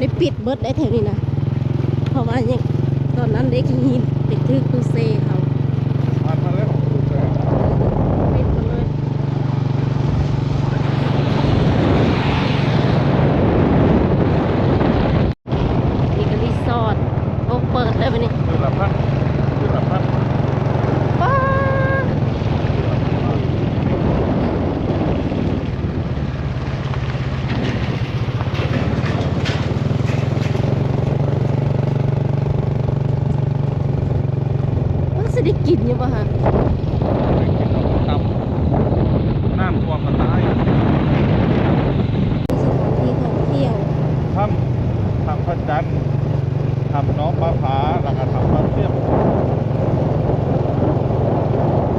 ໄດ້ປິດເບິດໄດ໋ແຖວນີ້ນະ ເພາະວ່າຍັງ ຕອນນັ້ນເດ້ຂີ້ຫີນໄປຖືກຕູ້ເຊເຂົາ ຜ່ານມາແລ້ວ ປິດໝົດເລີຍ. ນີ້ກໍຣີສອດ ໂອ້ ເປີດເລີຍບັດນີ້ ຄືນລະພັນ ຄືນລະພັນ ປ້າ ມັນຊິໄດ້ກິນຢູ່ບໍ່ຫະ? ໄດ້ກິນແລ້ວກໍຕຳ ນ້ຳຖ້ວມກໍຕາຍ. ມີສະຖານທີ່ທ່ອງທ່ຽວ ຖ້ຳ ຖ້ຳພະຈັນ ຖ້ຳໜອງປາຜາ ແລ້ວກໍຖ້ຳປາຊຽມ.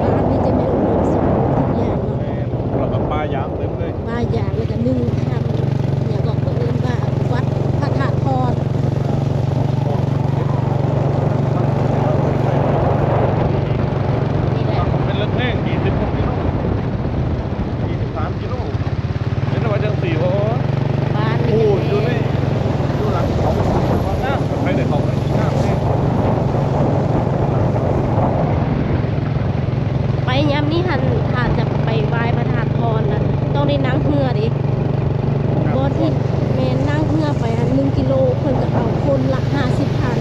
ບ້ານນີ້ຈະແມ່ນອຸດົມສົມບູນທຸກຢ່າງເນາະ. ແມ່ນ ແລ້ວກໍປ່າຢາງເຕັມເລີຍ. ປ່າຢາງ ແລ້ວກໍໜຶ່ງຖ້ຳ ຫຍັງກໍເອີ້ນວ່າວັດພະທາດທອນ. ນີ້ແຫຼະ ເປັນເລິກແຮງ ຊາວຫົກກິໂລ ຊາວສາມກິໂລ ເຫັນວ່າຈັ່ງຊີ້ ໂອ້ ບ້ານນີ້ ໂອ້ ຢູ່ໃນ ຢູ່ຫຼັງເຂົາ ງາມ ໃຜໄດ້ເຂົ້າໄປ ງາມແຮງ. ໄປຍາມນີ້ຫັ້ນ ຖ້າຈະໄປໄຫວ້ພະທາດທອນນະ ຕ້ອງໄດ້ນັ່ງເຮືອເດ້ ບໍ່ທີ່ ແມ່ນ ນັ່ງເຮືອໄປຫັ້ນ ໜຶ່ງກິໂລ ເພິ່ນກໍເອົາຄົນລະຫ້າສິບພັນ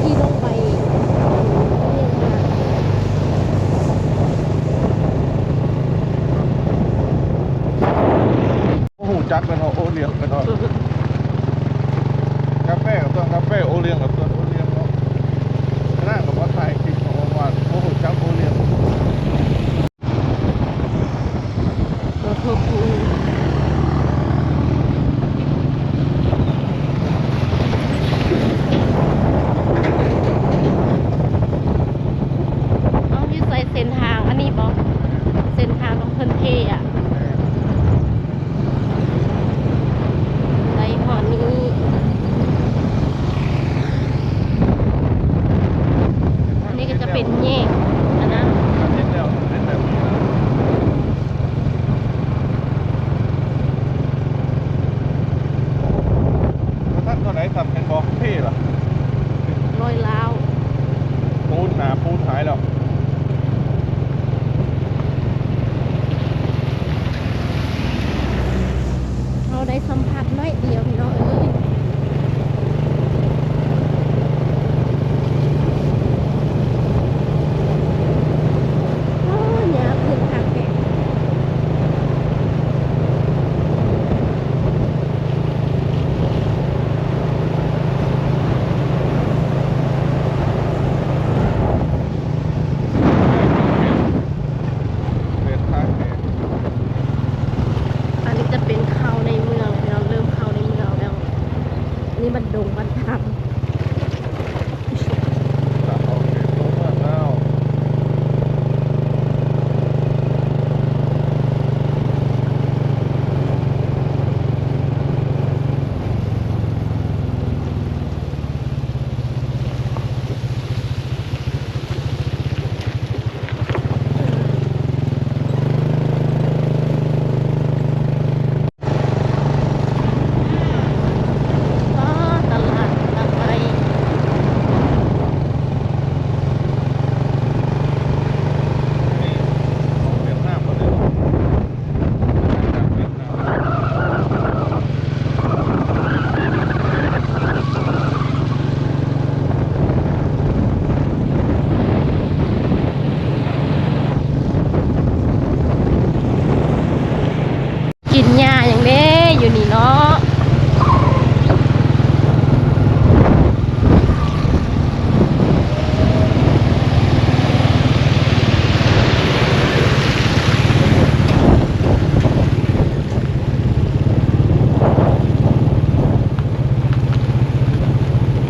ທີ່ລົງໄປ ບໍ່ຮູ້ຈັກເລີຍເນາະ ໂອລຽງເນາະ. ກາແຟກໍຕ້ອງກາແຟ ໂອລຽງກໍຕ້ອງໂອລຽງເນາະ. ນາງກໍບໍ່ຖ່າຍຄລິບ ເພາະວ່າບໍ່ຮູ້ຈັກໂອລຽງ. ເອົາ ຢູ່ໃສເສັ້ນທາງອັນນີ້ບໍ່? ເສັ້ນທາງຂອງເພິ່ນເທອະ. ໄດ້ຮອດນີ້ ອັນນີ້ກໍຈະເປັນແຍກອັນນັ້ນ. ບໍ່ທັນເທົ່າໃດຊ້ຳ ແມ່ນບໍ່? ເພລະ ລອຍລາວ ປູນໜ້າປູນຫາຍແລ້ວ. ເຮົາໄດ້ສຳຜັດໜ້ອຍດຽວ ພີ່ນ້ອງເອີຍ. ໂອ້ ຫຍ້າຂຶ້ນຄັກແທ້. ອັນນີ້ຈະເປັນເຂົ້າໃນເມືອງແລ້ວ ເລີ່ມເຂົ້າໃນເມືອງແລ້ວ. ອັນນີ້ບ້ານດົງບ້ານທຳ. ອໍ ຕະຫຼາດຕະໄຄ. ກິນຫຍ້າຫຍັງເດ້ຢູ່ນີ້ເນາະ.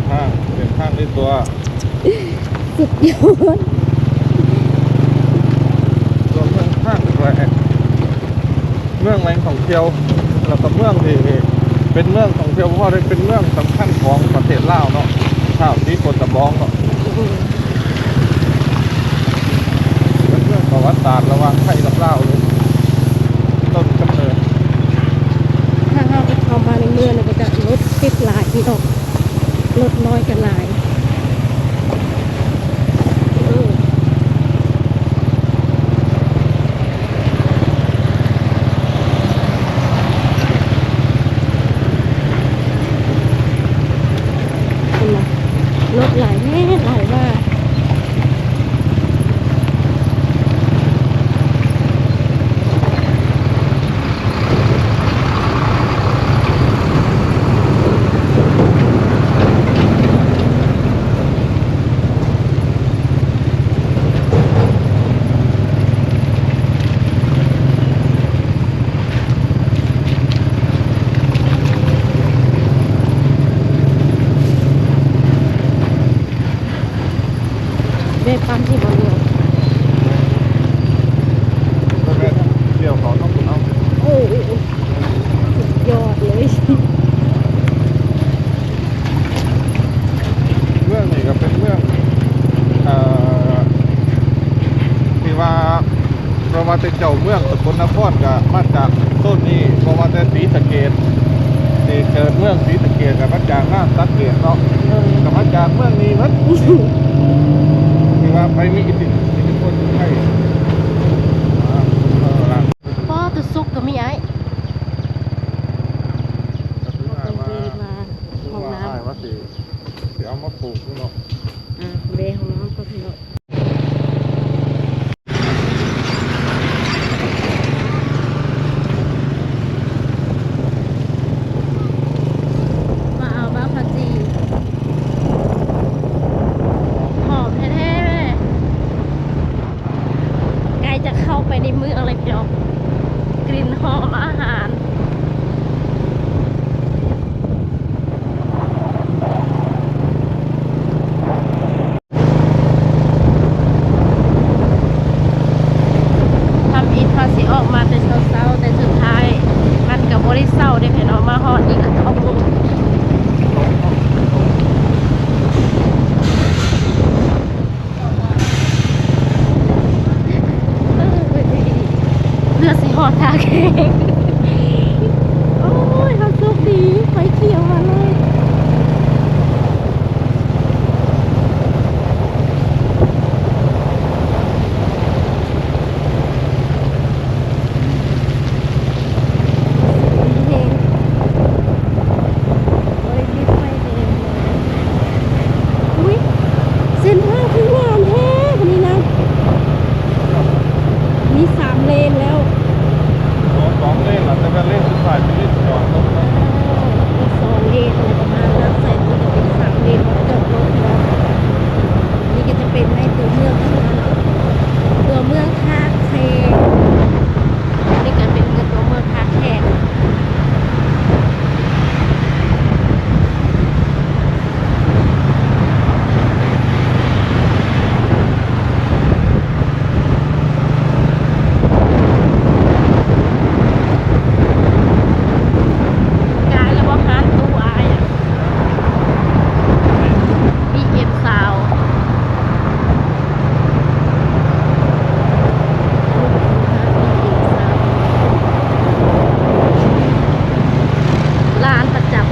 ທາງ ເປັນທາງໃນຕົວ ສຸດຍອດ ຕົວເມືອງທາງແຂວງ ເມືອງແຫຼ່ງທ່ອງທ່ຽວ ແລ້ວກໍເມືອງທີ່ເປັນເມືອງທ່ອງທ່ຽວ ເພາະໄດ້ເປັນເມືອງສຳຄັນຂອງປະເທດລາວເນາະ ທ້າວສີໂຄດຕະບອງເນາະ. ເປັນເມືອງປະຫວັດສາດລະຫວ່າງໄທກັບລາວເລີຍ ຕົ້ນກຳເນີດ. ຖ້າເຮົາເຂົ້າມາໃນເມືອງນີ້ກໍຈະລົດຕິດຫຼາຍ ລົດນ້ອຍກໍຫຼາຍ. ເອີ ເຫັນບໍ່? ລົດຫຼາຍແຮງ ຫຼາຍວ່າ. ແມ່ປ້ຳທີ່ບໍ່ເລືອກ ແມ່ນ ດຽວເຂົາເນາະ ເຮົາ ໂອ້ ໂອ້ ໂອ້ ສຸດຍອດເລີຍ. ເມືອງນີ້ກໍເປັນເມືອງ ເອີ ທີ່ວ່າ ບໍ່ວ່າແຕ່ເຈົ້າເມືອງສະກົນນະຄອນກໍມາຈາກໂຊນນີ້, ບໍ່ວ່າແຕ່ສີສະເກດ ທີ່ເກີດເມືອງສີສະເກດກໍມາຈາກນ້ຳສະເກດເນາະ ເອີ ກໍມາຈາກເມືອງນີ້ເບິດ ທີ່ວ່າໃຜມີອິດທິ ອິດທິພົນຢູ່ໄທ ອ່າ ເອີ ລະ ປໍ ຕົວສຸກກໍມີອ້າຍ ກໍຄືວ່າ ເຮົາຕ້ອງແວ່ມາຫ້ອງນ້ຳ ວ່າອ້າຍວ່າຊິ ຊິເອົາມາປູກຢູ່ເນາະ ອ່າ ແວ່ຫ້ອງນ້ຳກ່ອນເນາະ. ມາເອົາໝາກຜັກຊີ ຫອມແທ້ໆ ໃກ້ຈະເຂົ້າໄປໃນເມືອງແລ້ວພີ່ນ້ອງ ກິ່ນຫອມອາຫານ. ທຳອິດເຮົາຊິອອກມາແຕ່ເຊົ້າໆ ແຕ່ສຸດທ້າຍມັນກໍບໍ່ໄດ້ເຊົ້າເດ້ພີ່ນ້ອງ ມາຮອດນີ້ກໍສອງໂມງ. ເອີ ເຮືອຊິຮອດທ່າແຂກ. ໂອ້ຍ ເຮົາໂຊກດີ ໄຟຂຽວມາເລີຍ. ບໍ່ໄດ້ຕິດໄຟແດງ. ອຸ້ຍ ເສັ້ນທາງຄືງາມແທ້ບາດນີ້ນະ ມີສາມເລນແລ້ວ. ສອງ ສອງເລນລະ ແຕ່ວ່າເລນສຸດທ້າຍເປັນເລນຈອດລົດເນາະ. ເອີ ມີສອງເລນ ແລ້ວກໍມາທາງຊ້າຍມືກໍເປັນສາມເລນ ມາຈອດລົດເນາະ. ນີ້ກໍຈະເປັນໃນຕົວເມືອງເນາະ ຕົວເມືອງທ່າແຂກ. ນີ້ກໍເປັນຕົວເມືອງທ່າແຂກ. ກາຍແລ້ວບໍ່ ຮ້ານຕູ້ອ້າຍ ບີເອັມຊາວ. ຮ້ານປະຈຳ.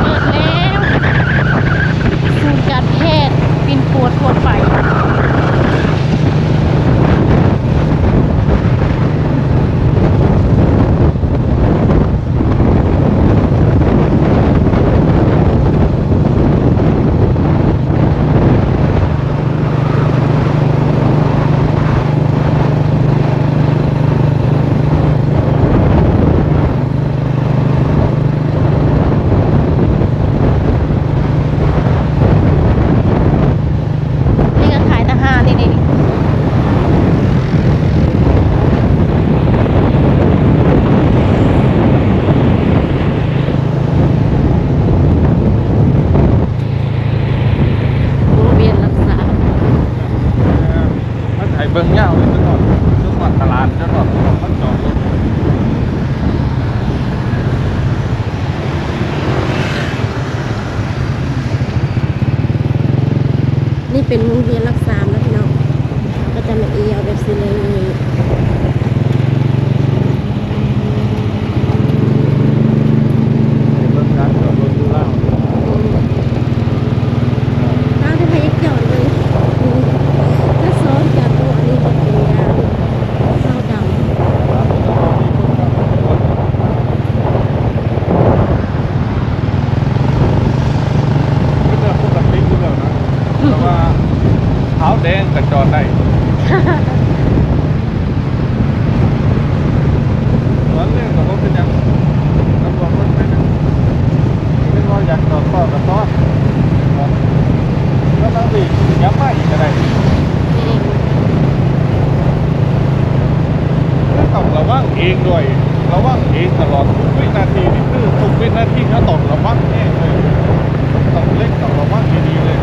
ເປີດແລ້ວ ສູນການແພດປິ່ນປົວທົ່ວໄປ. ນີ້ກໍຂາຍແຕ່ຮ້ານນີ້ ນີ້ ນີ້. ວຽນລັກສາ ມັນໃຫ້ເບິ່ງຍາວເລີຍ ເບິ່ງຮອດ ຕະຫຼາດ ຈົນວ່າເຂົາຈອດລົດ. ນີ້ເປັນວົງວຽນຫຼັກສາມນະພີ່ນ້ອງ ເຂົາກໍຈະມາອຽວແບບຊີ້ເລີຍ. ເບິ່ງການຈອດລົດຢູ່ລາວ ອືມ ລາວທີ່ພະເອກຈອດເບິ່ງ ອືມ ຖ້າຊ້ອນຈາກໂຕອັນນີ້ກໍເປັນຍາງເຂົາດຳ. ຄືເລື່ອງປົກກະຕິຢູ່ແລ້ວນະ ອືມ ແຕ່ວ່າຂາວແດງກໍຈອດໄດ້. ຕອນນີ້ກໍບໍ່ເປັນຫຍັງ ຕຳຫຼວດບໍ່ເປັນຫຍັງ ເຫັນວ່າຢາກຈອດຕໍ່ກໍຈອດ ແລ້ວນາງເບກຍັບມາອີກກໍໄດ້. ແມ່ນ ຕ້ອງລະວັງເອງດ້ວຍ ລະວັງເອງຕະຫຼອດທຸກວິນາທີ ນີ້ຄືທຸກວິນາທີເຮົາຕ້ອງລະວັງແຮງເລີຍ ຕ້ອງເລັ່ງ ຕ້ອງລະວັງດີໆເລີຍ.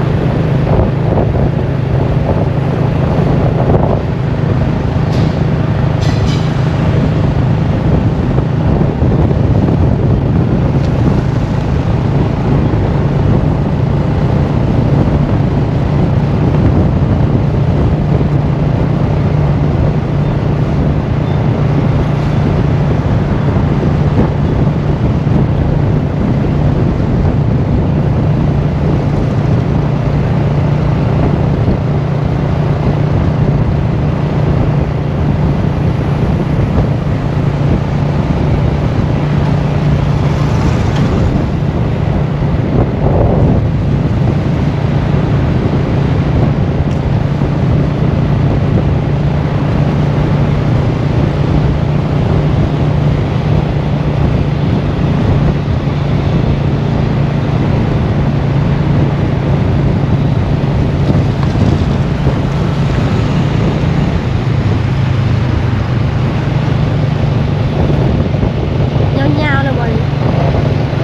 ຍາວໆ ເລີຍບໍ່ນີ້?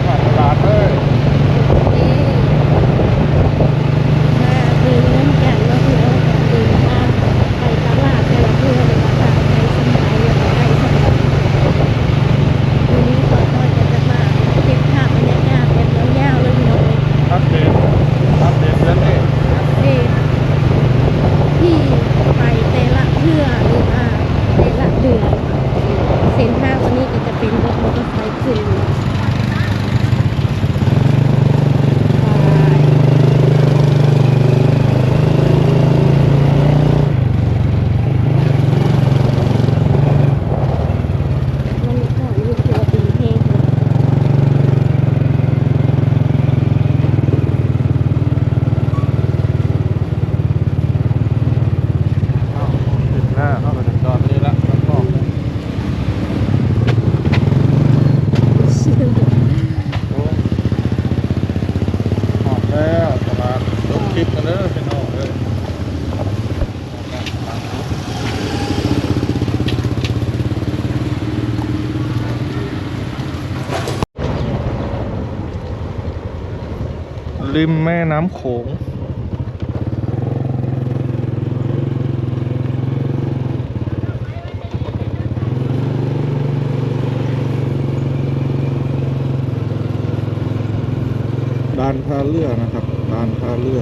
ຕະຫຼາດເລີຍ ເອີ ມາເບິ່ງນຳກັນເນາະ ພີ່ນ້ອງ ການເດີນທາງໄປຕະຫຼາດແຕ່ລະເທື່ອ ນີ້ລະກະໃກ້ສຳໄປ ແລ້ວກະໃກ້ສຳໄປ. ມື້ນີ້ບ່າວຕ້ອຍກໍຈະມາເກັບພາບບັນຍາກາດແບບຍາວໆ ເລີຍ ພີ່ນ້ອງເອີຍ. ອັບເດດ ອັບເດດເລື່ອງນີ້ ອັບເດດທີ່ໄປແຕ່ລະເທື່ອ ຫຼືວ່າແຕ່ລະເດືອນ. ເສັ້ນທາງອັນນີ້ກໍຈະເປັນລົດມໍເຕີໄຊຂຶ້ນ. ມັນກໍຢູ່ທີ່ວ່າດີແຮງເນາະ. ເອົາ ເປັນແລ້ວ ເຮົາກໍຈະຈອດນີ້ລະ ເຮົາກໍ ໂອ້ຍ ຮອດແລ້ວຕະຫຼາດ. ຈົບຄລິບກັນເດີພີ່ນ້ອງເອີຍ. ລິມແມ່ນ້ຳໂຂງ. ດ່ານທ່າເຮືອນະຄັບ ດ່ານທ່າເຮືອ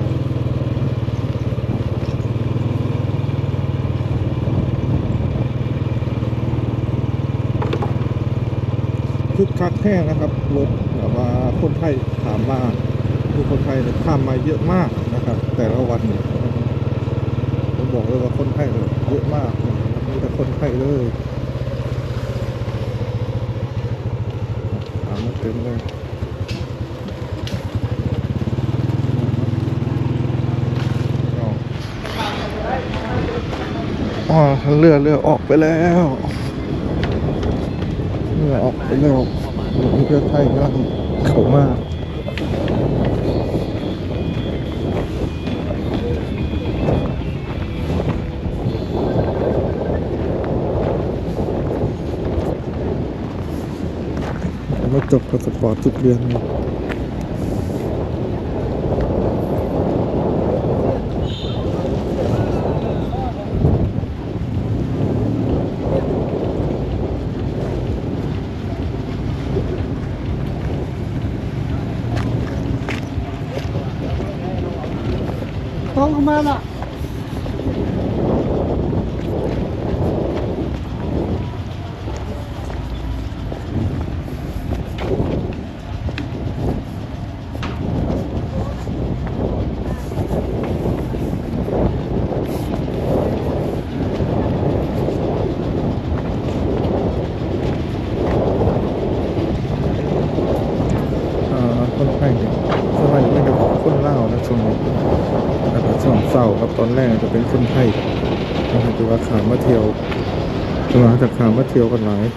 ຄຶກຄັກແຮງນະຄັບ ລົດແບບວ່າຄົນໄທຂ້າມມາ ຄືຄົນໄທນີ້ຂ້າມມາເຍອະມາກນະຄັບ ແຕ່ລະວັນນີ້ ຜົມບອກເລີຍວ່າຄົນໄທເຍອະມາກ ມີແຕ່ຄົນໄທເລີຍ ຂ້າມມາເຕັມເລີຍ. ອໍ ເຮືອ ເຮືອອອກໄປແລ້ວ ເຮືອອອກໄປແລ້ວ ເຮືອໄທກຳລັງເຂົ້າມາ. ມາຈົກພາສະປອດທຸກເດືອນ. ມາລະ. ອ່າ ຄົນໄທນີ້ ສ່ວນຫຼາຍຈະມີແຕ່ຄົນລາວນະຊ່ວງນີ້ ແລ້ວກໍຊ່ວງເຊົ້າກັບຕອນແລງຈະເປັນຄົນໄທ ກໍຖືວ່າຂ້າມມາທ່ຽວ ແຕ່ວ່າຈະຂ້າມມາທ່ຽວກັນຫຼາຍ.